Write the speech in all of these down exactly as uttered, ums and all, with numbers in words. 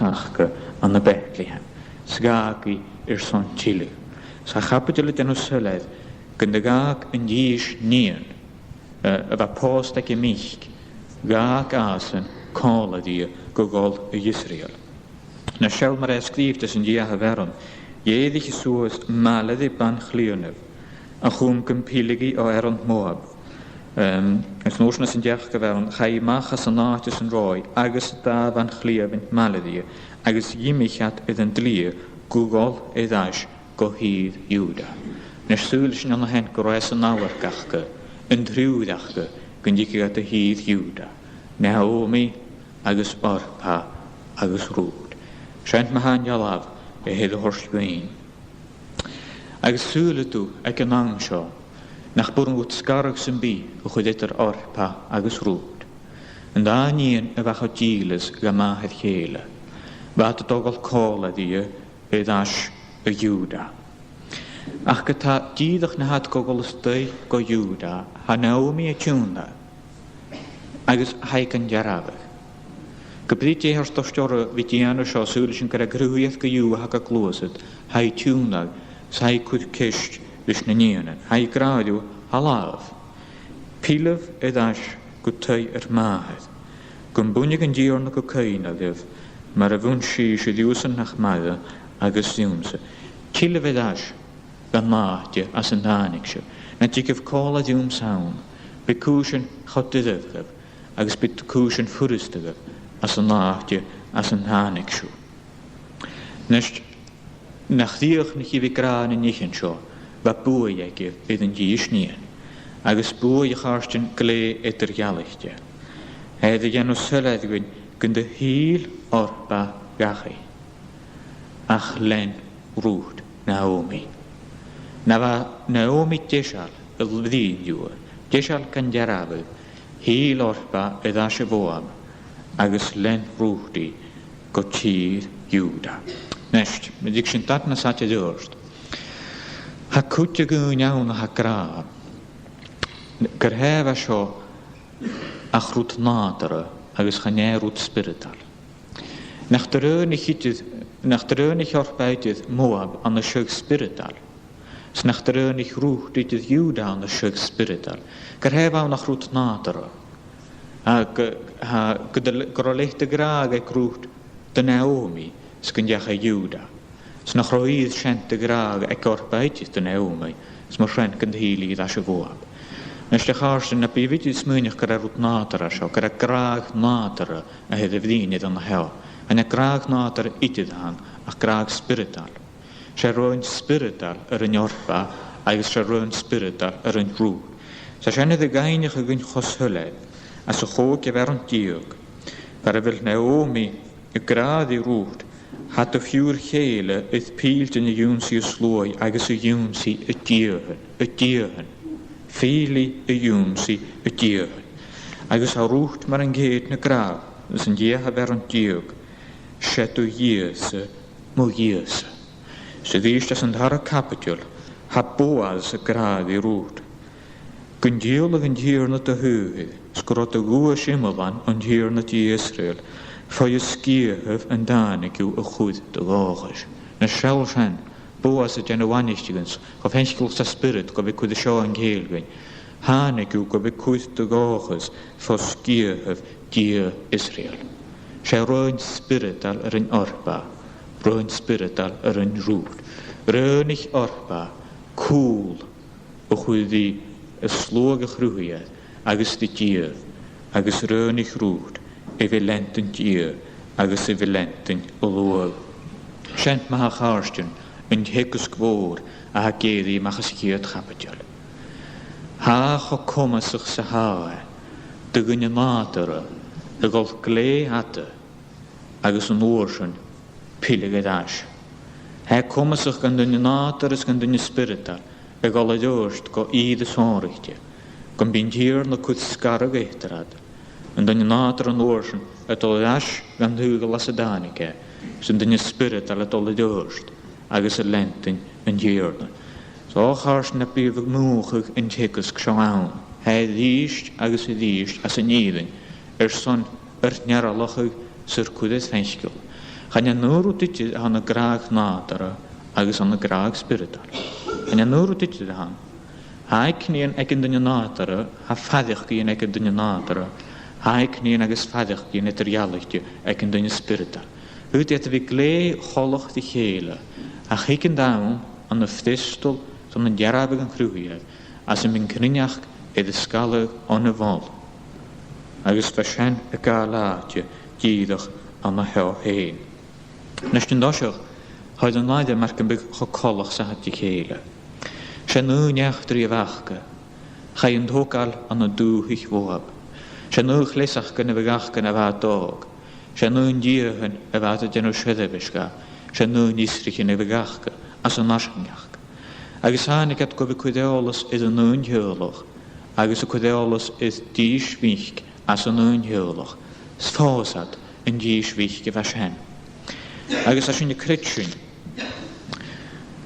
aca ann am Betlehem, 's dh'fhàg i airson tilleadh. 'S tha a' chaibideil a' dèanamh soilleir gun do dh'fhàg an Dè is nighean, eh, a bha pòsta aige am Mic, dh'fhàg esan còmhla rithe gu dhol a dh'Israel. Nis seall mar a tha sgrìobhte san deuchainn bheàrn: Dh'èirich suas Malaidh Ban Chlìonaibh, a chùm gum pilleadh i o Fhearann Mhoab. Em, is an uair sin san deuchainn bheàrn: Chaidh i a-mach às an àite san robh i, agus an dà bhan-chlìomhain Malaidh, agus dh'imich iad air an t-slighe gu dhol air ais gu thìr Iùdah. Nis saoilidh sinn an-sin gun robh e san amharc aca, an triùir aca, gun tigeadh iad a thìr Iùdah, Naomi agus Orpah agus Rùth. Sin mar a tha an dealbh a th' air a thoirt dhuinn. Agus saoileadh tu aig an àm seo nach b' urrainn dhut sgaradh sam bith a chur eadar Orpah agus Rùth, an dà nighean a bha cho dìleas dha màthair-chèile. Bha iad a' dol còmhla rithe air ais a Iùdah. Ach ge-tà, dìreach nuair a tha iad a' dol a-staigh gu Iùdah, tha Naomi a' tionndadh agus tha i gan dearbhadh. Ge brith dè tha air toirt oirre bhith a' dèanamh seo, saoilidh sinn gur e cruthachadh gu Iùdah a tha ga gluasad, tha i a' tionndadh, 's tha i a' cur ceist ris na nigheanan. Tha i ag ràdh riutha, thalla, pilleibh air ais gu taigh ur màthar, gum buinneadh an Tighearna gu cuimhne ribh, mar a bhuineas sibhse riuthasan nach maireadh agus riumsa. Tilleibh air ais dhan àite às an tàinig sibh. Na tigeibh còmhla riumsa ann, bidh cùisean cho duilich dhuibh, agus bidh cùisean furasta dhuibh às an àite às an tàinig sibh. Nis, nach crìochnaich i bhith ag ràdh na nithean seo, bha buaidh aige air an Dithis nighean, agus buaidh, a chàirdean, glè eadar-dhealaichte. Tha e air a dhèanamh soilleir dhuinn gun do thill Orpah dhachaigh, ach lean Rùth Naomi. Na bha Naomi deiseil a bhruidhinn riutha, deiseil gan dearbhadh, thill Orpah air ais a Mhoab agus lean Rùth i gu tìr Iùdah. Nis, ma thig sinn dad nas fhaide air adhart, tha cuid de dhaoine ann a tha ag ràdh gur e a bha seo ach rud nàdarra agus chan e rud spioradail. Nach do ràinig idir, nach do ràinig Orpah idir Moab ann an seagh spioradail, 's nach do ràinig Rùth idir Iùdah ann an seagh spioradail, gur e a bh' ann ach rud nàdarra. A, gu, tha, gu, gu robh leithid de ghràdh aig Rùth do Naomi, 's gun deach a Iùdah. 'S nach robh iad sin de ghràdh aig Orpah idir do Naomi, 's mar sin gun do thill iad air ais a Mhoab. Nis, a chàirdean, na bi idir a' smaoineachadh gur e rud nàdarra seo, gur e gràdh nàdarra a th' air a bhruidhinn an seo. Chan e gràdh nàdarra idir a th' ann, ach gràdh spioradail. 'S e roghainn spioradail a rinn Orpah agus 's e roghainn spioradail a rinn Rùth. 'S e sin a tha a' cuimhneachadh dhuinn cho soilleir, anns a' chòigeamh rann deug, far a bheil Naomi ag ràdh ri Rùth, tha do phiuthar-chèile air pilleadh na dh'ionnsaigh a sluaigh agus a dh'ionnsaigh a diathan, a diathan. Pilleadh a dh'ionnsaigh a diathan. Agus tha Rùth mar an ceudna ag ràdh, anns an deuchainn rann deug, 's e do Dhia-sa mo Dhia-sa. 'S a-rithist anns an dara caibideil, tha Boaz ag ràdh ri Rùth, gun dìoladh an Tighearna do shaothair, 's gun robh do dhuais iomlan, an Tighearna Dia Israel, fo dheagh sgiathamh an tàinig thu a chur do dhòchais. Nis seall sin, Boaz a' dèanamh aithnichidheans, cho faiceallach 's a tha spiorad gu bhith a' cur an seo an cèill dhuinn. Thàinig thu gu bhith a' cur do dhòchais fo sgiathamh Dia Israel. 'S e roghainn spioradail a rinn Orpah, roghainn spioradail a rinn Rùth. Ràinig Orpah cùl a chur ri a sluagh a chruthaich e agus ri Dia, agus ràinig Rùth a bhith a' leantainn Dia agus a bhith a' leantainn a shluaigh. Sin, ma-thà, a chàirdean, an teagasg mhòr a tha ag èirigh a-mach às a' chiad chaibideil. Tha e cho comasach 's a tha e do dhuine nàdarra a dhol glè fhada agus an uair sin pilleadh air ais. Tha e comasach dhan duine nàdarra is dhan duine spioradail a dhol air adhart gu ìre sònraichte, gum bi an Tighearna a' cur sgaradh eatarra. An duine nàdarra an uair sin a' dol air ais dhan t-saoghal às an tàinig e, 's an duine spioradail a' dol air adhart agus a' leantainn an Tighearna. So, a chàirdean, na bi a' mothachadh an teagasg seo ann, tha e a-rithist agus a-rithist às an fhìrinn airson ar n-earalachadh 's ar cur air fhaicinn. Chan e an aon rud idir a th' ann an gràdh nàdarra agus ann an gràdh spioradail. Chan e an aon rud idir a th' ann. Tha aignean aig an duine nàdarra, tha faireachdainnean aig an duine nàdarra, tha aignean agus faireachdainnean eadar-dhealaichte aig an duine spioradail. Tha iad a' bhith glè choltach ri chèile, ach thig an t-àm ann am freastal son an dearbhadh an Chruthaigheir, às am bi an cruinneachd air a sgaladh on a' mhol. Agus bha sin a' gabhail àite dìreach an seo fhèin. Nis an toiseach, tha an làthair mar gum biodh cho coltach 's a tha iad ri chèile. 'S e an aon eachdraidh a bh' aca. Chaidh an togail ann an dùthaich Mhòab. 'S e an aon chleasachdan a bh' aca nuair a bha iad òg. 'S e an aon diathan a bha iad a' dèanamh seirbheis dha. 'S e an aon fhiosraichean a bh' aca anns an fharsaingeachd. Agus thàinig iad gu bhith a' cur eòlas air an aon teaghlach, agus a' cur eòlas air dithis mhic às an aon teaghlach, 's phòs iad an dithis mhic a bha sin. Agus tha sinn a' creidsinn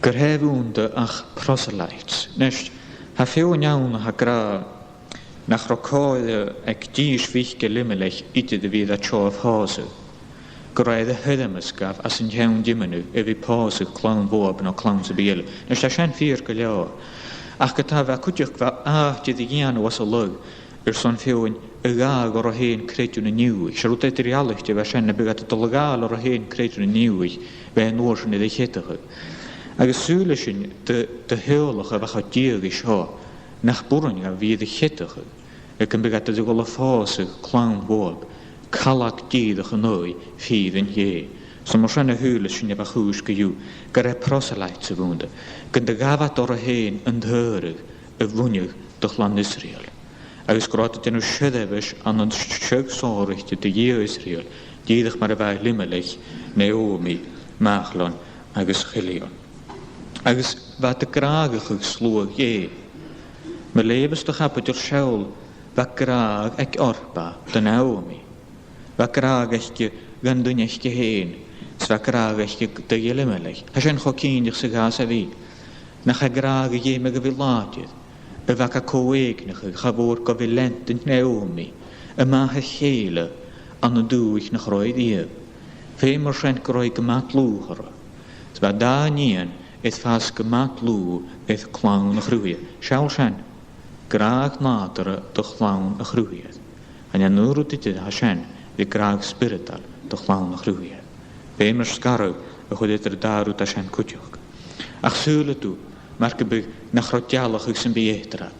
gur e a bh' annta ach proselytes. Nis, tha feadhainn ann a tha ag ràdh nach robh còir aig dithis mhic Elimelech idir a bhith air an seo a phòsadh, gun robh e air a thoirmeasgadh às an t-seann tiomnadh a bhith a' pòsadh clann Mhòab no clann sam bith eile. Nis, tha sin fìor gu leòr. Ach ge-tà, bha cuideachd, bha àite air a dhèanamh às an lagh airson feadhainn a ghabhadh orra fhèin creideamh nan Iùdhaich. 'S e rud eadar-dhealaichte a bha sin, nam biodh iad a' dol a ghabhail orra fhèin creideamh nan Iùdhaich, bha e an uair sin air a cheadachadh. Agus saoilidh sinn do, do theaghlach a bha cho diadhaidh seo, nach b' urrainn dha a bhith air a cheadachadh, aig am biodh iad air a dhol a phòsadh clann Mhòab, calg dìreach an aghaidh fìrinn Dhè. So mar sin a shaoileas sinn a bha a' chùis co-dhiù, gur e proselytes a bh' annta, gun do ghabh iad orra fhèin an t-adhradh a bhuineadh do chlann Israel. Agus gun robh iad a' dèanamh seirbheis ann an t-, t-, seagh sònraichte do Dhia Israel, dìreach mar a bha Elimelech, Naomi, Machlon agus Chilion. Agus bha iad a' gràdhachadh sluagh Dhè. Ma leughas tu a' chaibideil, seall, bha gràdh aig Orpah do Naomi. Bha gràdh aice dhan duine aice fhèin, 's bha gràdh aice do Elimelech. Tha sin cho cinnteach 's a ghabhas a bhith. Nach e gràdh a dh'fheumadh a bhith làidir, a bha ga co-èigneachadh cha mhòr gu bhith leantainn Naomi, a màthair-chèile, ann an dùthaich nach robh i riamh. Feumaidh mar sin gun robh i gu math dlùth orra. 'S bha dà nighean air fàs gu math dlùth air clann a' Chruthaigheir. Seall sin, gràdh nàdarra do chlann a' Chruthaigheir. Chan e an aon rud idir a tha sin ri gràdh spioradail do chlann a' Chruthaigheir. Feumaidh sgaradh a chur eadar an dà rud a tha sin cuideachd. Ach saoilidh tu, mar gum biodh, nach robh dealachadh sam bith eatarra.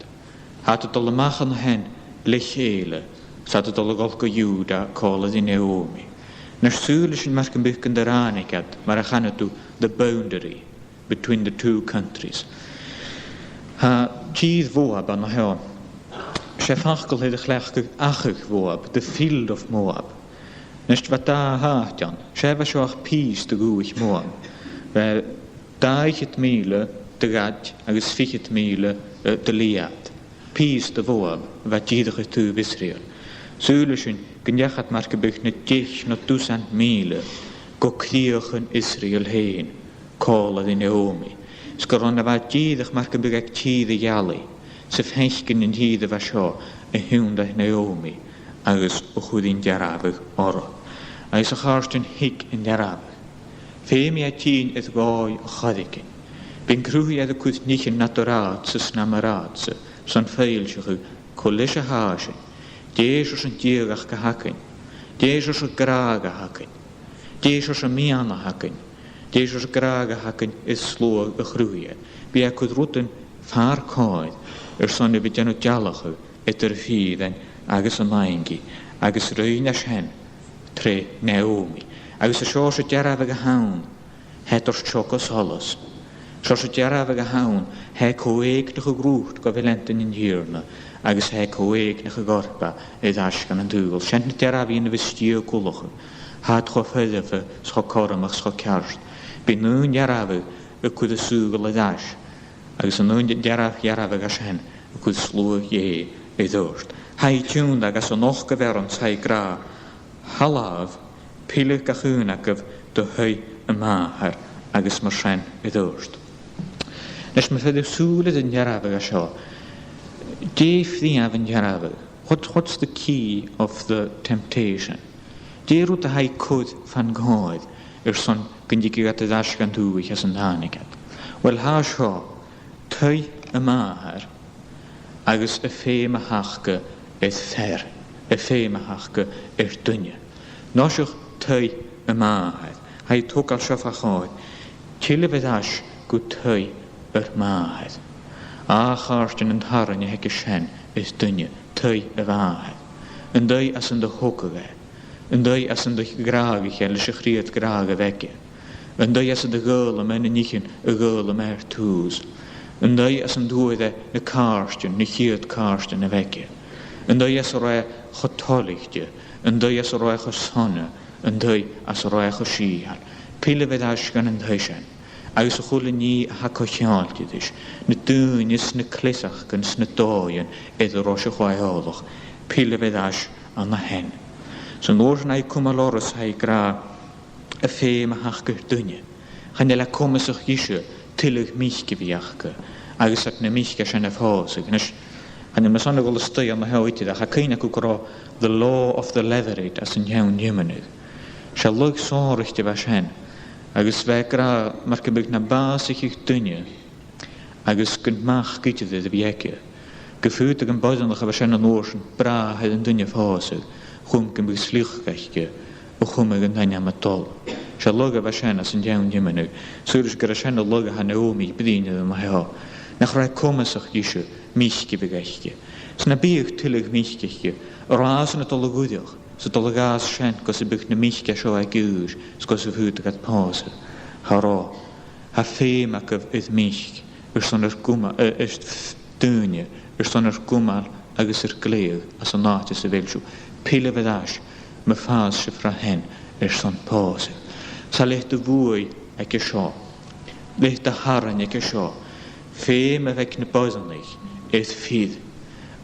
Tha iad a' dol a-mach an sin le chèile, 's iad a' dol a dhol gu Iùdah còmhla ri Naomi. Nis saoilidh sinn mar gum biodh gun do ràinig iad, mar a chanadh tu, the boundary between the two countries. Tha tìr Mhòab an seo. 'S e facal air a chleachdadh achadh Mhòab, the field of Moab. Nis, bha dà àite ann. 'S e, bha seo ach pìos de dhùthaich Mhòab. Bha dà fhichead mìle de Ghad agus fichead mìle, eh, de Ghìlead. Pìos de Mhòab a bha dìreach air taobh Israel. Saoilidh sinn gun deach iad mar gum biodh na deich no dusan mìle gu crìochan Israel fhèin, còmhla ri Naomi. 'S gun robh na bha dìreach mar gum biodh aig tìr a' gheallaidh, 's a' faicinn an tìr a bha seo a thionndaidh Naomi agus a chuirinn dearbhadh orra. Agus a chàirdean, thig an dearbhadh. Feumaidh e tighinn air dhòigh air choreigin. Bidh an Cruthaighear a' cur nithean nad ratsa 's nam ratsa son foillseachadh cò leis a tha sinn, dè seòrsa diadhachd a th' againn, dè seòrsa gràdh a th' againn, dè seòrsa miann a th' againn, dè seòrsa gràdh a th' againn air sluagh a' Chruthaigheir. Bidh e a' cur rudan far comhair airson a bhith a' dèanamh dealachadh eadar fìrinn agus an nàimhdean, agus rinn e sin tro Naomi. Agus an seòrsa dearbhadh a th' ann, tha e a' toirt seachad solas. Seòrsa dearbhadh a th' ann, tha e co-èigneachadh riut gu bhith leantainn an Tighearna, agus tha e co-èigneachadh Orpah air ais dhan an t-saoghal. Sin na dearbhaidhean a bhios Dia a' gabhail. Tha iad cho foirfe 's cho cothromach 's cho ceart. Bidh an aon dearbhadh a' cur an saoghal air ais, agus an aon de-, dearbh-, dearbhadh a tha sin a' cur sluagh Dhè air adhart. Tha i tionndadh agus a-nochd a bheir an tè ag ràdh, thalla, pilleadh gach aon agaibh do thaigh a màthar, agus mar sin air adhart. Leis, ma bheir thu sùil air an dearbhadh a tha seo, dè tha prìomh an dearbhaidh? What, what's the key of the temptation? Dè an rud a tha i a' cur fan comhair airson gun tigeadh iad air ais dhan taigh às an tàinig iad. Uill, tha seo taigh a màthar agus am feum a th' aca air fear, am feum a th' aca air duine. An toiseach taigh a màthar. Tha e a' togail seo fa chomhair. Tillibh air ais gu taigh ur màthar. A chàirdean, an tarraing a th' aige sin air duine, taigh a mhàthar. An taigh às an do thogadh e. An taigh às an do ghràdhaich e leis a' chrìoch ghràdh a bh' aige. An taigh às an do dh'fhoghlaim e na nithean a dh'fhoghlaim e air tùs. An taigh às an d' fhuair e na càirdean, na ciad càirdean a bh' aige. An taigh às an robh e cho toilichte, an taigh às an robh e cho sona, an taigh às an robh e cho sìtheil. Pillibh air ais dhan an taigh sin, agus a h-uile nì a tha co-cheangailte ris, na daoine 's na cleasachdan 's na dòighean air an robh sibh cho eòlach. Pillibh air ais ann a shin. 'S an uair sin tha e a' cumail orra 's tha e ag ràdh, am feum a th' aca air duine. Chan eil e comasach dhise tuilleadh mic a bhith aca, agus iad na mic sin a phòsadh. A-nis, chan eil mi airson a dhol a-staigh an seo idir, ach tha cuimhne agaibh gun robh the law of the leveret anns an t-Seann Tiomnadh. 'S e lagh sònraichte a bha sin, agus bha e ag ràdh mar gum biodh na bàsaicheadh duine agus gun mac idir a bhith aige, gum faodadh am boireannach a bha sin an uair sin brath air an duine a phòsadh, chum gum biodh sliochd aice, a chumadh an t-ainm a' dol. 'S e lagh a bha sin anns an t-Seann Tiomnadh. Saoilidh sibh gur e sin an lagh a tha Naomi a' bruidhinn air an seo. Nach robh e comasach dhise mic a bhith aice. 'S nam biodh tuilleadh mic aice, an robh iadsan a' dol a dh'fhuireach, 's a' dol a dh'fhàs sin gus am biodh na mic seo aig aois, 's gus am faodadh iad pòsadh? Cha robh. Tha feum agaibh air mic airson ur cuma-, eh, air daoine, airson ur cumail agus ur gleidheadh anns an àite sa bheil sibh. Pillibh air ais, ma dh'fhàs sibh ri sin airson pòsadh. 'S e leithid de bhuaidh aige seo, leithid de tharraing aige seo, feum a bh' aig na boireannaich air fir,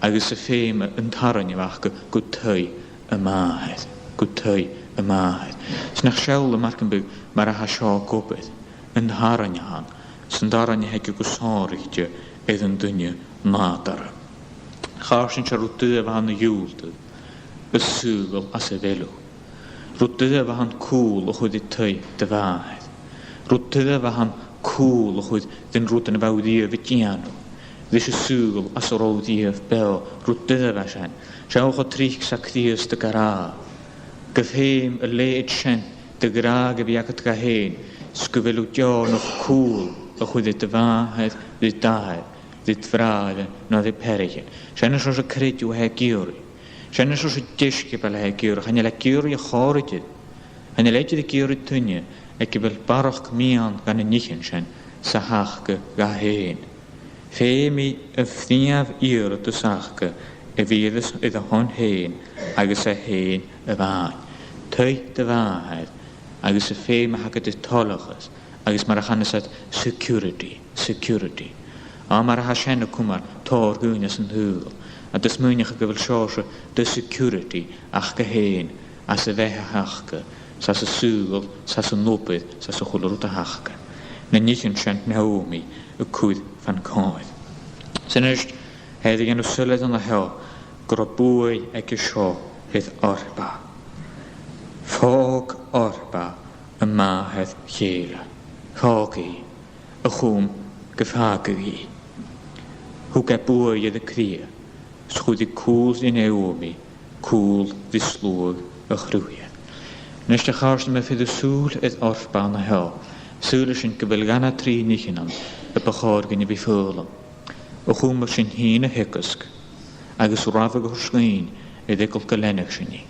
agus am feum an tarraing a bh' aca gu taigh a màthar, gu taigh a màthar. 'S nach seall e mar gum biodh mar a tha seo ag obair, an tarraing a th' ann, 's an tarraing a th' aige gu sònraichte air an duine nàdarra. A chàirdean, 's e rud duilich a bh' ann a dhiùltadh an saoghal às a bheil thu. Rud duilich a bh' ann cùl a chur ri taigh do mhàthar. Rud duilich a bh' ann cùl a chur rin rudan a bha thu riamh a' dèanamh, ris an saoghal às an robh thu riamh beò. Rud duilich a bha sin. Seo cho tric 's a tha Crìosd ag ràdh, gum feum an leithid sin de ghràdh a bhith agad dha fhèin, 's gu bheil thu deònach cùl a chur ri do mhàthair, ri d' athair, ri d' bhràithrean no ri peathraichean. Sin an seòrsa creideimh a tha e ag iarraidh. Sin an seòrsa deisciobail a tha e ag iarraidh. Chan eil e ag iarraidh a' chòrr idir. Chan eil e idir ag iarraidh duine aig a bheil barrachd miann dha na nithean sin 's a th' aca dha fhèin. Feumaidh am prìomh iarrtas aca a bhith air a, air a shon fhèin agus e fhèin a-mhàin. Taigh do mhàthar agus am feum a th' agad air toileachas agus mar a chanas iad security, security. Ach mar a tha sin a' cumail tòrr dhaoine san t-saoghal, agus smaoineachadh gu bheil seòrsa de security aca fhèin, às a' bheatha aca, 's às an saoghal, 's às an obair, 's às a h-uile rud a th' aca. Na nithean sin Naomi a' cur fon comhair. 'S a-nis, tha e air a dhèanamh soilleir an seo gun robh buaidh aige seo air Orpah. Phòg Orpah am màthair chèile. Phòg i, a chum gum fàgadh i. Thug e buaidh air a cridhe, 's chuir i cùl ri Naomi, cùl ri sluagh a chruidh. A-nis, a chàirdean, ma bheireas sùil air Orpah an seo, saoilidh sinn gu bheil dha na trì nithean ann a bu chòir dhuinn a bhith a' foghlam. A chum air sin fhèin a theagasg, agus rabhadh a chur sgìth air eagal gun leanadh sinn i.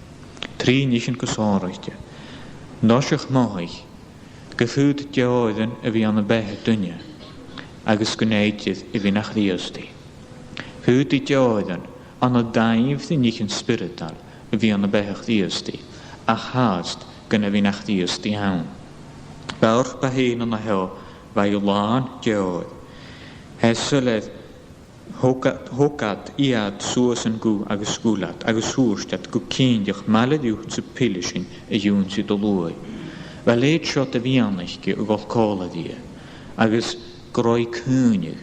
Trì nithean gu sònraichte. An toiseach, mothaich gum faod deòirean a bhith ann am beatha duine agus gun tèid iad a bhith na Chrìosdaidh. Faodaidh deòirean ann an dàimh de nithean spioradail a bhith ann am beatha Chrìosdaidh, ach fhathast gun a bhith na Chrìosdaidh ann. Bha Orpah fhèin an seo, bha i làn deòir. Tha e soilleir, thog iad, thog iad i suas an guth agus dh'fhuil iad, agus thuirt iad gu cinnteach, maille riutsa, pillidh sinn a dh'ionnsaigh do shluaigh. Bha a leithid seo de mhiann aice a dhol còmhla rithe, agus gun robh i a' caoineadh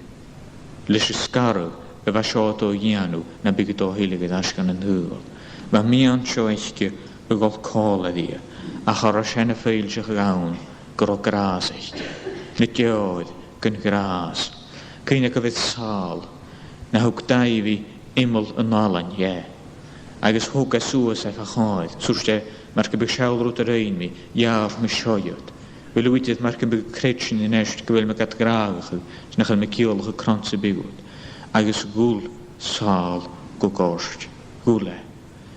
leis an sgaradh a bha seo a' dol a dhèanamh, nam biodh i a' dol a thilleadh air ais dhan an t-saoghal. Bha am miann seo aice a dhol còmhla rithe, Ach cha robh sin a' foillseachadh ann gun robh gràs aice. Na deòir gun gràs. Cuimhnich gu bheil Sàl, na thug Daibhidh iomall an fhallain dheth, agus thug e suas e fa chomhair, 's thuirt e, mar gum biodh seall rud a rinn mi, gheàrr mi seo dhut. Bheil thu idir mar gum biodh a' creidsinn a-nis gu bheil mi gad ghràdhachadh, 's nach eil mi a' ciallachadh cron sam bith dhut? Agus ghuil Sàl gu goirt. Ghuil e.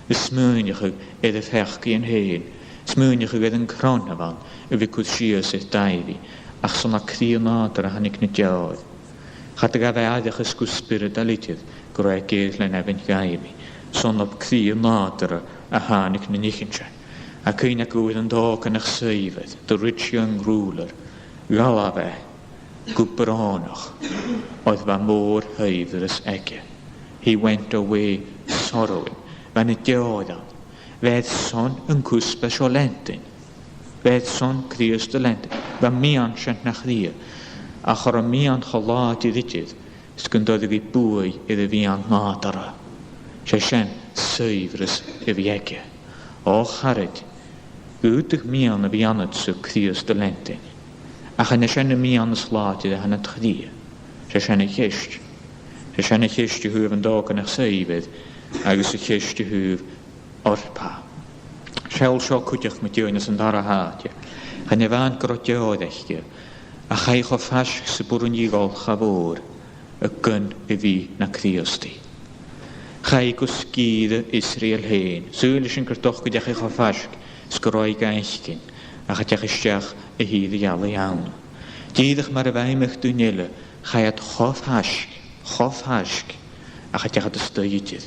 A' smaoineachadh air a pheacaidhean fhèin, a' smaoineachadh air an cron a bh' ann a bhith a' cur sìos air Daibhidh, ach 's ann à cridhe nàdarra a thàinig na deòir. Cha do ghabh e aideachadh gu spioradail idir gun robh e ag èirigh len aibhinn Dhaibhidh. 'S ann à cridhe nàdarra a thàinig na nithean sin. Tha cuimhne agaibh air an t-òigridh nach saidhbhir, the rich young ruler, dh'fhalbh e gu brònach, oir bha mòr-shaidhbhreas aige. He went away sorrowing. Bha na deòir ann. Bha iad son an cuspair seo leantainn. Bha iad son Crìosd a leantainn. Bha am miann sin na chridhe. Ach cha robh miann cho làidir idir 's gun toireadh i buaidh air a' mhiann nàdarra. 'S e sin saidhbhreas a bhith aige. O charaid, dh'fhaodadh miann a bhith annadsa Crìosd a leantainn. Ach an e sin am miann as làidire a th' ann nad chridhe? 'S e sin a' cheist. 'S e sin a' cheist a thaobh an t-òigridh nach saidhbhir agus a' cheist a thaobh Orpah. Seall seo cuideachd mu dheidhinn anns an dàrna h-àite. Chan e a-mhàin gun robh deòir aice, ach chaidh i cho faisg 's a b' urrainn dhi dhol cha mhòr a' gun a bhith na Crìosdaidh. Chaidh i gu sgìre Israel fhèin. Saoilidh sinn gur dòcha gun deach i cho faisg 's gun robh i ga fhaicinn, ach a' tighinn a-steach a thìr-ealaidh ann. Dìreach mar a bha iomadh duine eile, chaidh iad cho faisg, cho faisg, ach cha deach iad a-staigh idir.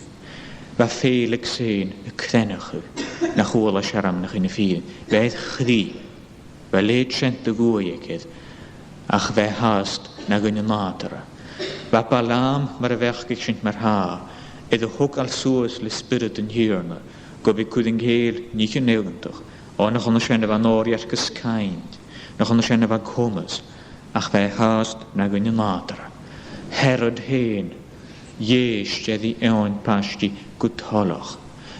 Bha Fèlix fhèin a' creimeachadh nach cuala e searmonachadh na fìrinn. Bha e air chrith. Bha leithid sin de bhuaidh aige, ach bha e fhathast na dhuine nàdarra. Bha Balaam, mar a bheachdaich sinn mar-thà, air a thogail suas le Spiorad an Tighearna, gu bhith a' cur an cèill nithean iongantach, o, nach ann a sin a bha an òraidheachd is cainnt, nach ann a sin a bha comas, ach bha e fhathast na dhuine nàdarra. Herod fhèin, dh'èist e ri eòin-paisti gu toileach.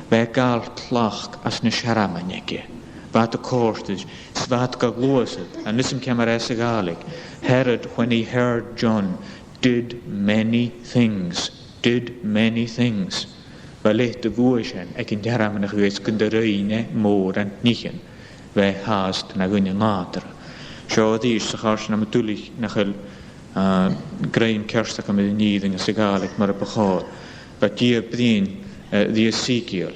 Bha e a' gabhail tlachd às na searmonaidhean aige. Bha iad a' còrdadh ris, 's bha iad ga ghluasad, an leithid ciamar a tha e sa Ghàidhlig, Herod, when he heard John, did many things, did many things. Bha leithid de bhuaidh sin aig an t-searmonachadh is gun do rinn e mòran nithean. Bha e fhathast na dhuine nàdarra. Seo a-rithist, 's a chàirdean, nam b' e duilich nach eil, ah, grèim ceart agam air an fhìrinn anns a' Ghàidhlig mar a bu chòir. Bha Dia a' bruidhinn, eh, ri Eseciel,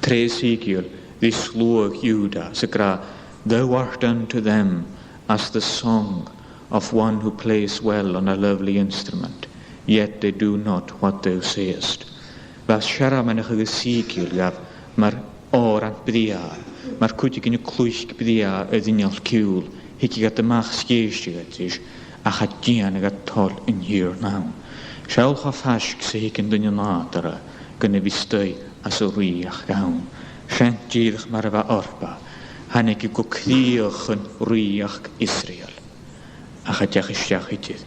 tre Eseciel, ri sluagh Iùdah, 's ag ràdh, "Thou art unto them as the song of one who plays well on a lovely instrument, yet they do not what thou sayest." Bha searmonachadh Eseciel dhaibh mar òran brèagha, mar cuideigin a' cluich brèagha air inneal-ciùil, thigeadh iad a-mach 's dh'èisteadh iad ris, ach cha dèanadh iad toil an Tighearna ann. Seall cho faisg 's a thig an duine nàdarra gun a bhith a-staigh anns an rìoghachd ann. Sin dìreach mar a bha Orpah. Thàinig i gu crìochan rìoghachd Israel. Ach cha deach i a-steach idir.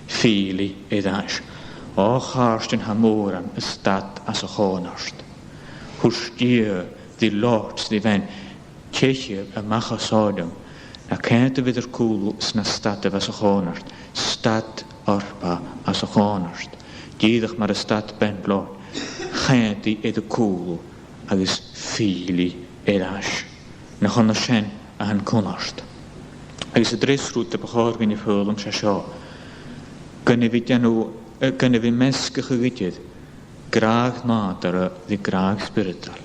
Fìdhlicheadh i air ais. O chàirdean, tha mòran a' stad anns a' chòmhnard. Thuirt Dia ri Lot 's ri bhean, "Teichibh a-mach à Sodom." Na coimhead a bh' air cùlaibh 's na stad a bh' anns a' chòmhnard. Stad Orpah anns a' chòmhnard. Dìreach mar a stad bean Lot. Choimhead i air a cùlaibh agus fìdhlicheadh i air ais. Nach ann a sin a tha an cunnart. Agus an treas rud a bu chòir dhuinn a fhoghlam, 's e seo. Gun a bhith a' dèanamh, eh, gun a bhith measgachadh idir gràdh nàdarra ri gràdh spioradail.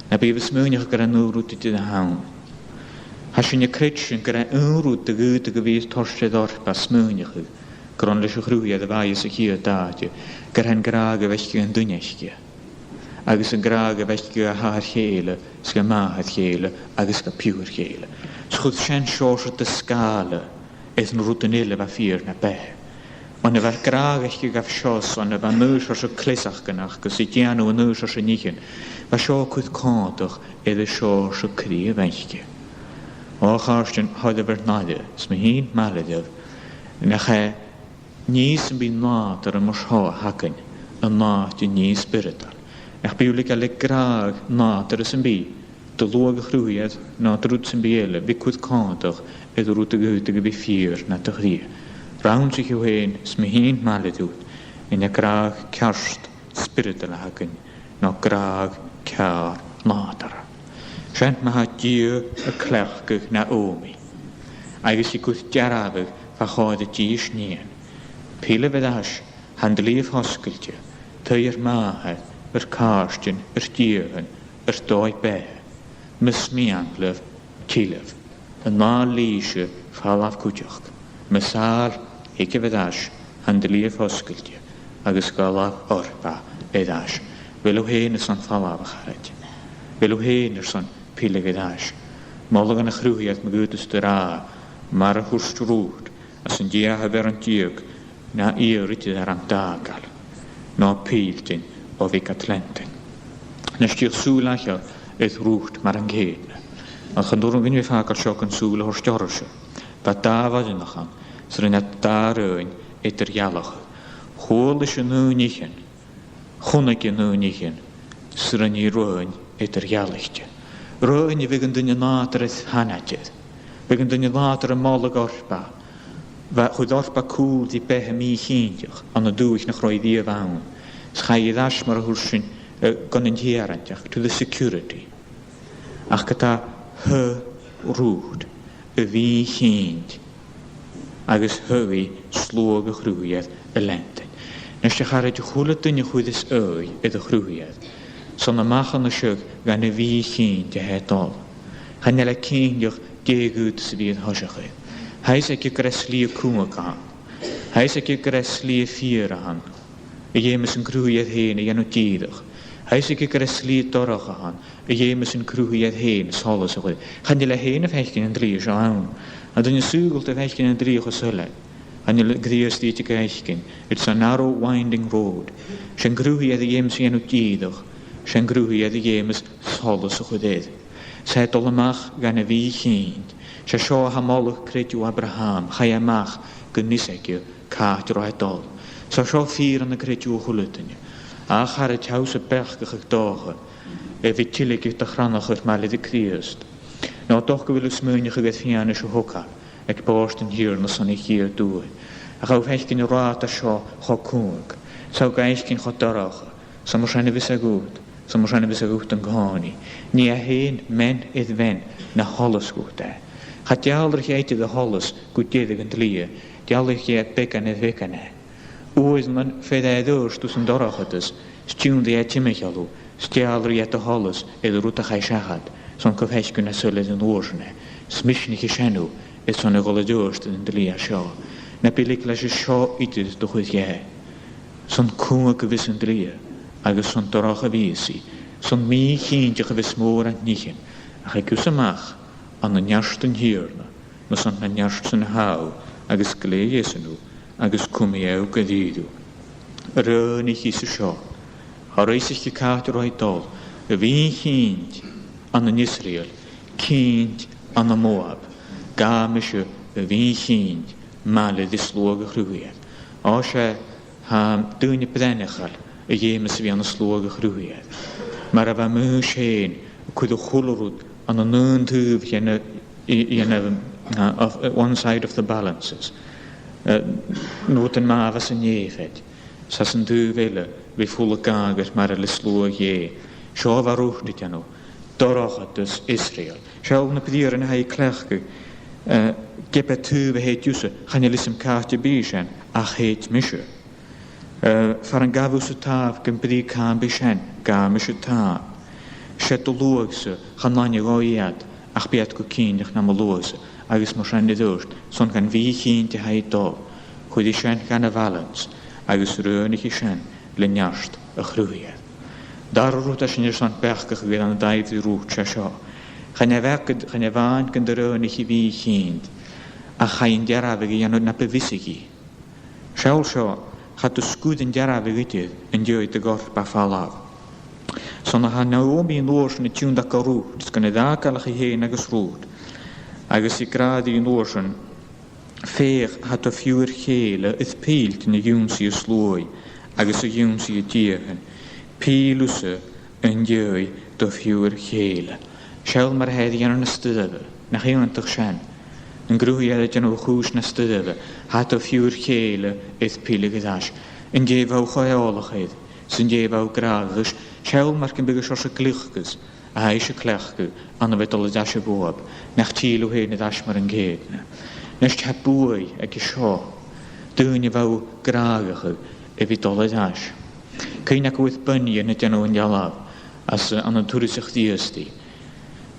Na bi a' smaoineachadh gur e an aon rud idir a th' ann. Tha sinn a' creidsinn gur e an aon rud a dh'fhaodadh a bhith a' toirt air Orpah smaoineachadh gur ann leis a' chruthaithear a bha i sa chiad àite, gur e an gràdh a bh' aice dhan duine aice, agus an gràdh a bh' aice dha athair-chèile, 's dha màthair-chèile, agus dha piuthar-chèile. 'S chuir sin seòrsa de sgàile air na rudan eile a bha fìor na beatha. Bhon a bha gràdh aice dhaibh seo, 's bhon a bha an aon seòrsa cleasachdan aca, 's a' dèanamh an aon seòrsa nithean, bha seo a' cur còmhdach air an seòrsa cridhe a bh' aice. O chàirdean, thoir air n-aire, 's mi fhìn maille riamh, nach e nì sam bith nàdarra mar seo a th' againn an àite nì spioradail. Nach bi thu a' leigeil le gràdh nàdarra sam bith Do shluagh a' Chruthaigheir, no do rud sam bith eile, bidh cuid còmhdach air rud a dh'fhaodadh a bhith fìor nad chridhe. Rannsaich thu fhèin 's mi fhìn maille riut, an e gràdh ceart spioradail a th' againn, no gràdh ceàrr nàdarra. Sin ma tha Dia a' cleachdadh na òmaigh, agus i a' cur dearbhadh fa chomhair a dithis nighean. Pilleadh air ais, tha an t-slighe fosgailte, taigh ar màthar, ar càirdean, ar diathan, ar dòigh-beatha. Mas miann leibh, tilleibh. An ath-lìonadh, falbh cuideachd. Mas fheàrr, thigibh air ais, tha an t-slighe fosgailte, agus gabhaibh oidhirp air ais. A bheil thu fhèin airson falbh, a charaid? A bheil thu fhèin airson pilleadh air ais? Moladh dhan a' Chruthaighear, ma dh'fhaodas tu ràdh, mar a thuirt Rut, às an deicheamh air an dèidh, na iarraidh air an dàgail, no pilltean o bhith gad leantainn. Nis, dìreach sùil aithghearr air Rut mar an ceudna. Ach chan urrainn dhuinn a bhith a' fàgail seo gun sùil a thoirt oirrese. Bha dà bhoireannach ann, 's rinn iad dà roghainn eadar-dhealachadh. Chuala sinn aon nithean, chunnaic sinn aon nithean, 's rinn i roghainn eadar-dhealaichte. Roghainn a bhiodh an duine nàdarra air thaingeil, bhiodh an duine nàdarra a' moladh oidhirp, bha, chuir oidhirp cùl ri beatha mì-chinnteach ann an dùthaich nach robh i riamh ann. 'S chaidh i air ais, mar a thuirt sinn, eh, gun an t-sònraichte, to the security. Ach ged-tà, thagh Rut a mhì-chinnt, agus thagh i sluagh a' Chruthaigheir a leantainn. Nis, a charaid, a h-uile duine a chuireas aghaidh air a' Chruthaighear, 's ann a-mach a-nis dhan a' mhì-chinnt a tha e a' dol. Chan eil e cinnteach dè dh'fhaodas a bhith air thoiseach air. Tha fhios aige gur e slighe cumhang a th' ann. Tha fhios aige gur e slighe fìor a th' ann, a dh'fheumas an Cruthaighear fhèin a dhèanamh dìreach. Tha fhios aige gur e slighe dorcha a th' ann, a dh'fheumas an Cruthaighear fhèin solas a chur. Chan eil e fhèin a' faicinn an t-slighe seo ann. An duine saoghalta a' faicinn an t-slighe cho soilleir. Chan eil Crìosdaidh ri fhaicinn. It's a narrow winding road. 'S e an Cruthaighear a dh'fheumas a dhèanamh dìreach. 'S e an Cruthaighear a dh'fheumas solas a chur air. 'S e a' dol a-mach dhan a' mhì-chinnt. 'S e seo a tha a' moladh creideamh Abrahàm, chaidh e a-mach gun fhios aige càit an robh e a' dol. 'S e seo fìrean na creideamh a h-uile duine. A charaid, tha thusa a' beachdachadh dòcha a bhith a' tilgeil do chranachadh maille ri Crìosd. No 's dòcha gu bheil thu a' smaoineachadh air fianais a thogail aig bòrd an Tighearna son a' chiad uair. Ach tha thu a' faicinn an rathad seo cho cumhang. 'S tha thu ga fhaicinn cho dorcha. 'S ann mar sin a bhios e dhut, 's ann mar sin a bhios e dhut an-còmhnaidh. Nì e fhèin mean air mhean na sholas dhut e. Cha dealraich e idir a sholas gu deireadh an t-slighe, dealraicheadh e beagan air bheagan e. Uaireannan, feumaidh e a dhol suas an dorchadas, 's tionndaidh e timcheall thu, 's dealraich e do sholas air an rud a chaidh seachad, 's ann gu faicinn e soilleir an uair sin e, 's misneachadh sin thu airson a dhol air adhart air an t-slighe seo. Na bi leig leis an seo idir do chuid dheth. Son cumhang a bhios an t-slighe, agus son dorcha a bhios i, son mì-chinnteach a bhios mòran nithean, ach thig thusa a-mach ann an neart an Tighearna, no son na neart san a tha thu, agus glèidh esan thu, agus cumaidh e thu gu dìreach. Roghainneachadh seo. Cha robh fhios aice càit an robh i a' dol. A' mhì-chinnt ann an Israel, cinnt ann am Moab. Gabh mise a' mhì-chinnt maille ri sluagh a' Chruthaigheir. Ò, 's e, tha daoine breacail a dh'fheumas a bhith ann an sluagh a' Chruthaigheir. Mar a bha Maois fhèin a' cur a h-uile rud ann an aon taobh dhen a', i-, dhen a', uh, of, uh, one side of the balances. Uh, an rud a bh' anns an èifead, 's anns an taobh eile bhith fulang gàgar mar a le sluagh Dhè. Seo a bha Rut a' dèanamh. Dorchadas Israel. Seall na briathran a tha i a' cleachdadh, eh, ge b' e taobh a thèid thusa, chan eil fhios agam càit am bi sin, ach thèid mise. Eh, far an gabh thusa tàmh gam brìgh càit am bi sin, gabh mise tàmh. 'S e do shluagh-sa, chan aithne dhomh iad, ach bidh iad gu cinnteach nam shluagh-sa, agus mar sin air adhart, son dhan mhì-chinnt a tha i a' dol. Chuir i sin dhan a' bhalance, agus roghainneachadh i sin le neart a' Chruthaigheir. Dàrna rud a tha sinn airson beachdachadh air ann an dàimh ri Rut, 's e seo. Chan e a-mhàin gun, chan e a-mhàin gun do roghainneachadh i a' mhì-chinnt, ach chaidh an dearbhadh a dhèanamh na bu mhiosaich i. Seall seo, cha do sguir an dearbhadh idir an dèidh do dh'oidhirp falbh. 'S ann a tha Naomi an uair sin a' tionndadh gu Rut, 's gun an dà ghailleach i fhèin agus Rut, agus i ag ràdh rithe an uair sin, Feuch, tha do phiuthar-chèile air pilltean a dh'ionnsaigh a sluaigh agus a dh'ionnsaigh a diathan. Pill thusa an dèidh do phiuthar-chèile. Seall mar a tha e air a dhèanamh na staidhre, nach iongantach sin? An Cruthaighear a' dèanamh a' chùis na staidhre, tha e a' toirt fiughair chèile air pilleadh air ais. An dèidh bhon a bha e cho eòlach air, 's an dèidh a bha e gràdhach, seall mar gum biodh seòrsa gliocas a tha ise a' cleachdadh ann a bhith a' dol air ais a dh'Mhòab, nach till thu fhèin air ais mar an ceudna. A-nis, tha buaidh aige seo, daoine a bha e gràdhach a bhith a' dol air ais. Cuimhnich gu bheil Bunyan a' dèanamh an dealbh às, eh, ann an turas a' Chrìosdaidh.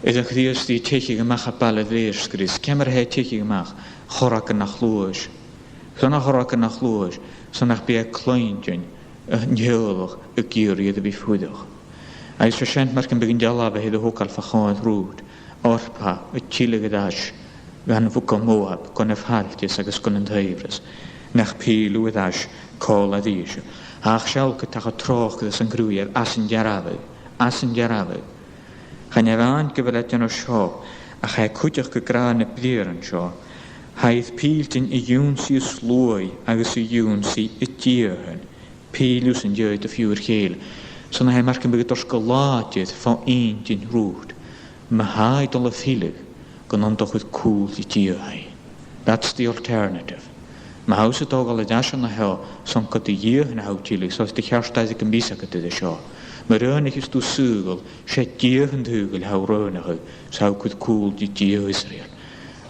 Is a' Chrìosdaidh a' teicheadh a-mach à baile Mhàrtair Sgrios, ciamar a tha e a' teicheadh a-mach? Corragan a' chluais. 'S ann à corragan a' chluais, 's ann nach bi e a' cluinntinn an teaghlach ag iarraidh air a bhith a' fuireach. Agus 's e sin mar gum biodh an dealbh a tha e air a thogail fa chomhair Rùth, oidhirp a' tilleadh air ais gu, gu Mòab, gun a failteas agus gun an t-saibhreas, nach till thu air ais còmhla ris. Ach seall gu taca tròcair às an Cruthaighear, às an dearbhadh, às an dearbhadh. Chan e a-mhàin gu bheil e a' dèanamh seo, ach tha e cuideachd ag ràdh na briathran seo, tha e air pillinn a dh'ionnsaigh a sluaigh agus a dh'ionnsaigh a diathan, pill thusa an dèidh do phiuthar chèile. 'S ann a tha e mar gum biodh a' toirt gu làidir fo inntinn Rùth, ma tha i a' dol a philleadh, gun ann do chuir cùl ri diathan i. That's the alternative. Ma tha thusa a' dol air ais an seo, 's ann gu do dhiathan a tha thu a' tilleadh, 's e do cheart aire gum bi fhios agad air seo. Ma roghnaicheas tu saoghal, 's e diathan d' fhaoghal a tha thu a' roghnachadh, 's tha thu a' cur cùl ri diathan Israel.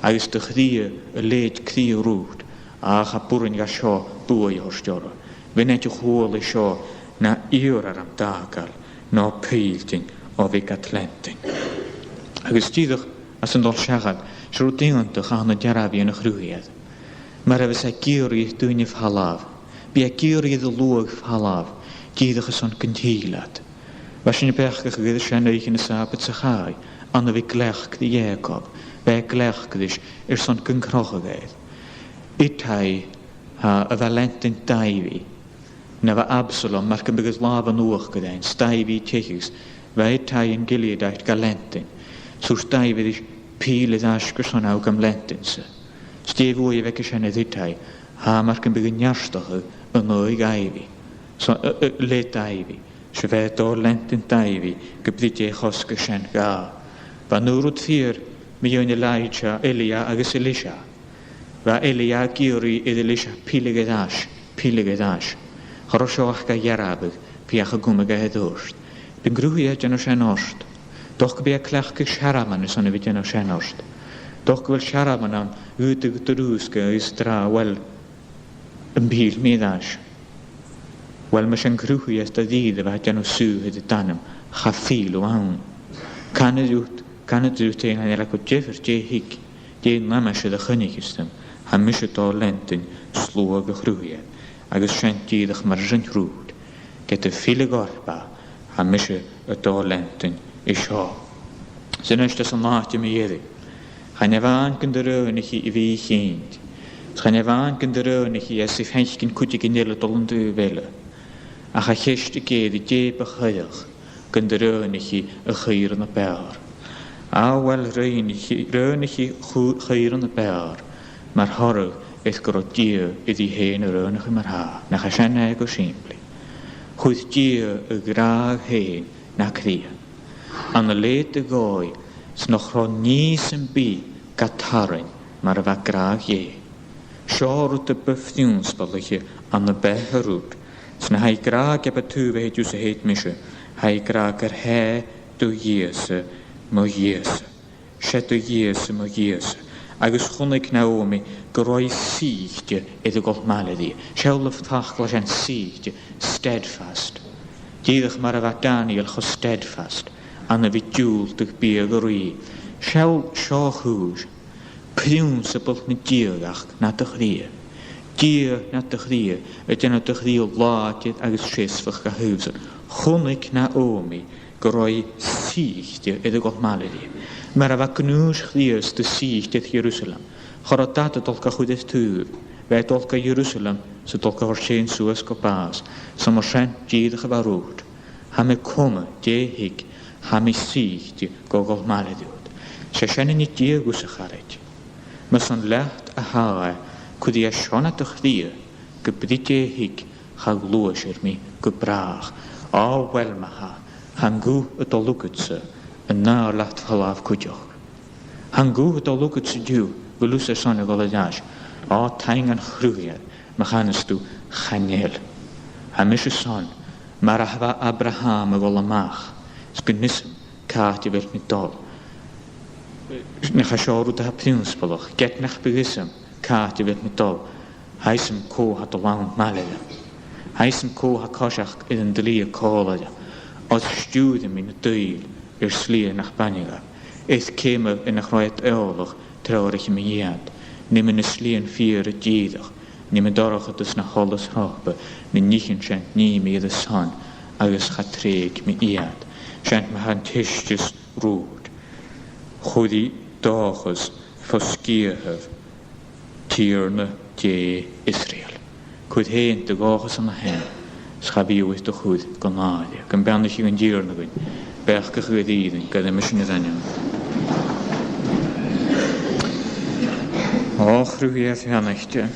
Agus do chridhe a leithid cridhe Rùth, ach a b' urrainn dha seo buaidh a thoirt oirre. Bhon a chuala i seo, na iarr orm d' fhàgail, no pillinn o bhith gad leantainn. Agus dìreach às an dol seachad, 's e rud iongantach a th' ann an dearbhaidh a' Chruthaigheir. Mar a bhios e ag iarraidh air daoine falbh, bidh e ag iarraidh air an t-sluagh falbh, dìreach airson gun till iad. Bha sinn a' beachdachadh air sin oidhche na Sàbaid sa chaidh, ann a bhith a' cleachdadh Iàcob, bha e a' cleachdadh ris airson gun crochadh e. Ittai, a bha a' leantainn Daibhidh, na bha Absalom, mar gum biodh e air làmh an uachdair fhaighinn, 's Daibhidh a' teicheadh, bha Ittai an Gileadite ga leantainn. 'S thuirt Daibhidh ris, pill air ais gur e sin a tha thu gam leantainn-sa. 'S dè bhuaidh a bh' aige sin air Ittai? Tha e mar gum biodh e a' neartachadh an aghaidh Dhaibhidh. So, eh, eh, le Daibhidh. 'S e bha e a' dol a leantainn Dhaibhidh, ge b' e dè chosgadh sin dha. Bha an aon rud fìor mu dheidhinn Elijah, Elia agus Elisha. Bha Elia ag iarraidh air Elisha pilleadh air ais, pilleadh air ais. Cha robh seo ach ga dhearbhadh, feuch an cumadh e e ort. Bidh an Cruthaighear a' dèanamh sin ort. Dòcha gum bi e a' cleachdadh searmonan airson a bhith a' dèanamh sin ort. Dòcha gu bheil searmonan ann, dh'fhaodadh tu rùsgadh agus a' ràdh, uill, am pill mi air ais? Uill, mas e an Cruthaighear do dh'fhaodadh a bhith a' dèanamh saothair air d' anam, cha phill thu ann. Canadh tu, canadh tu, tha e gu diofar dè thig, dè an aimsir a choinnicheas tu, tha mise a' dol a leantainn sluagh a' Chruthaigheir, agus sin dìreach mar a rinn Rùth. Ged a philleadh Orpah, tha mise a' dol a leantainn i seo. 'S a-nis, anns an àite mu dheireadh, chan e a-mhàin gun do roghnaicheadh i a bhith a' cinnt, 's chan e a-mhàin gun do roghnaicheadh i às a' faicinn cuideigin eile a' dol an taobh eile, ach a' cheist a dh'èirich, dè bu choireach gun do roghnaicheadh i a' chaoraich na b' fheàrr. A bheil, roghnaicheadh, roghnaicheadh i a' chaoraich na b' fheàrr mar thoradh air gun robh Dia air i fhèin a roghnachadh mar-thà? Nach e sin e gu sìmplidh? Chuir Dia a ghràdh fhèin na cridhe. Ann an leud a dhòigh, 's nach robh nì sam bith ga tarraing mar a bha gràdh Dhè. Seo rud a bu phrionnsapalaiche ann am beatha Rùth, 's na tha i ag ràdh ge b' e taobh a thèid thusa, thèid mise, tha i ag ràdh gur e do Dhia-sa mo Dhia-sa. 'S e do Dhia-sa mo Dhia-sa. Agus chunnaic Naomi gun robh i suidhichte air a dhol maille rithe. Seall am facal sin, suidhichte, steadfast. Dìreach mar a bha Daniel cho steadfast ann a bhith a' diùltadh biadh a rìgh. Seall seo a' chùis, prionnsabail na diadhachd nad chridhe. Dia nad chridhe, a' dèanamh do chridhe làidir agus seasmhach dha thaobh-san. Chunnaic Naomi gun robh i suidhichte air a dhol maille rithe. Mar a bha gnùis Chrìosd suidhichte air Ierusalem, cha robh dad a' dol ga chur air taobh, bha e a' dol gu Ierusalem 's a' dol ga thoirt fhèin suas gu bàs. 'S mar sin dìreach a bha Rùth. Tha mi coma dè thig, tha mi suidhichte gu dhol maille riut. 'S e sin an nì Dia dhutsa, a charaid. Mas ann leat a tha e, cuiridh e seo nad chridhe, ge b' e dè thig, cha ghluaisear mi gu bràth. Ò uill, ma-thà, tha an guth a' dol thugadsa, An àirde leat falbh cuideachd. Tha an guth a' dol thugad an-diugh, a bheil thusa airson a dhol air ais? Ò, taing an Chruthaigheir, ma chanas tu, chan eil. Tha mise airson, mar a bha Abraham a' dol a-mach, 's gun fhios agam càit a bheil mi a' dol. Nach e seo rud a tha prionnsabalach, ged nach biodh fhios agam càit a bheil mi a' dol. Tha fhios agam cò tha a' dol ann maille rium. Tha fhios agam cò tha a' coiseachd air an t-slighe còmhla rium. Oir stiùiridh mi na daoine air slighe nach b' aithne dhaibh, air ceumannan nach robh iad eòlach, treòraichidh mi iad. Nì mi na slighean fìor dìreach, nì mi an dorchadas na sholas shropa, na nithean sin nì mi iad airson, agus cha trèig mi iad. Sin mar a tha an teastas rùrd. Chuir i dòchas fo sgiathamh Tighearna Dè Israeil. Cuir fhèin do dhòchas ann a shin, 's cha bhi uair do chuid gu nàire. Gum beannaicheadh an Tighearna dhuinn, beachdachadh air Èirinn, gu dearbh. Mise ag ràdh. Ò Chruthaighear beannaichte,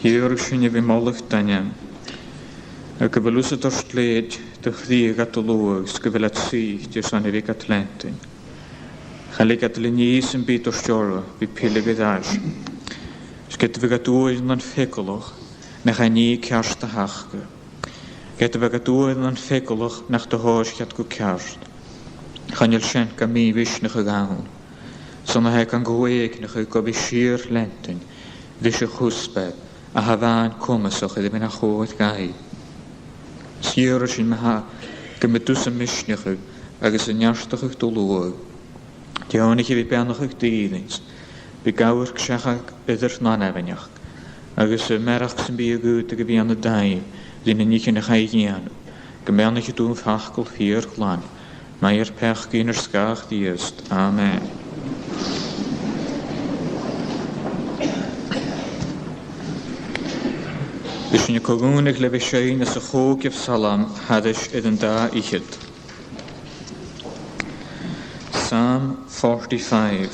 dh'iarradh sinn a bhith moladh d' ainm, agus gu bheil thusa a' toirt leithid do chridhe gad shluagh, 's gu bheil iad suidhichte airson a bhith gad leantainn. Cha leig iad le nì sam bith toirt oirre bhith pilleadh air ais. 'S ged a bhiodh iad uaireannan faiceallach nach e an nì ceart a th' aca, ged a bhiodh iad uaireannan faiceallach nach do thòisich iad gu ceart, chan eil sin gam mì-mhisneachadh ann. 'S ann a tha e gan co-èigneachadh gu bhith sìor leantainn ris a' chuspair a tha a-mhàin comasach air a bhith na chomhair dhaibh. 'S dh'iarradh sinn ma-thà gum bi thusa a' misneachadh agus a' neartachadh do shluagh. Deònaich a bhith beannachadh d' fhìrinn, bhith ag amharc seachad air ar n-ainmheireachd, agus a' mearachd sam bith a dh'fhaodadh a bhith ann an dàimh ri na nithean a chaidh a dhèanamh, gum beannaich thu am facal fìor ghlan, maille ri peacaidhean ar sgàth Chrìosd. Amen. Bidh sinn a' co-dhùnadh le bhith a' seinn anns a' chòigeamh salm thairis air an dà fhichead. Psalm forty-five.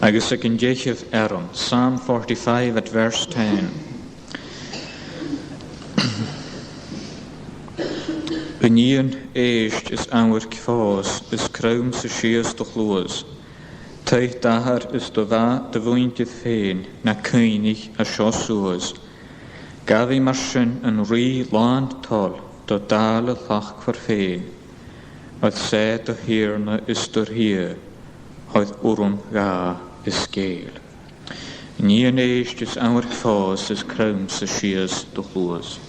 Agus aig an deicheamh earrann, Psalm forty-five at verse ten. A Dhia, èist is amharc fòs, is crom-sa sìos do chluas. Taigh d' Athar is do mha-, do mhuinntir fhèin, na cuimhnich à seo suas. Gabhaidh mar sin an rìgh làn toil do dhàil a thlachdmhor fhèin. Oir 's e do Thighearna is do Thighearna, thoir urram dha a sgeul. A Dhia, èist is amharc fòs, is crom-sa sìos do chluas.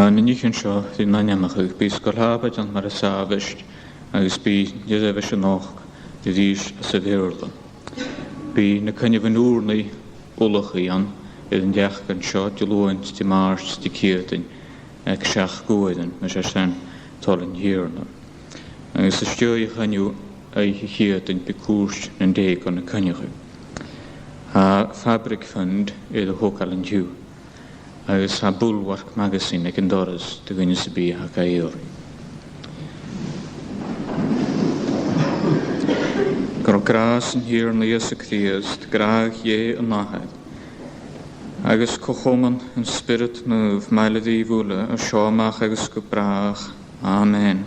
Anns na nithean seo ri ainmeachadh, bidh Sgoil Shàbaidean mar as àbhaist, agus bidh an deireadh-mhìos a-nochd a-rithist sa Bheurla. Bidh na coinneamhan ùrnaigh ullachaidh ann air an t-seachdain seo, Diluain, Dimàirt, Diciadain, aig seachd uairean, mas e sin toil an Tighearna. Agus às dèidh a' choinneimh Oidhche Chiadain bidh Cùirt nan Dèic ann an coinneachadh. Tha Fabric Fund air a thogail an-diugh, agus tha Bulwark Magazine aig an doras do dhuine sam bith a tha ga iarraidh. Gun robh gràs an Tighearna Ìosa Crìosd, gràdh Dhè an Athar, agus co-chomann an Spioraid Naoimh maille ribh uile, an seo a-mach agus gu bràth. Amen.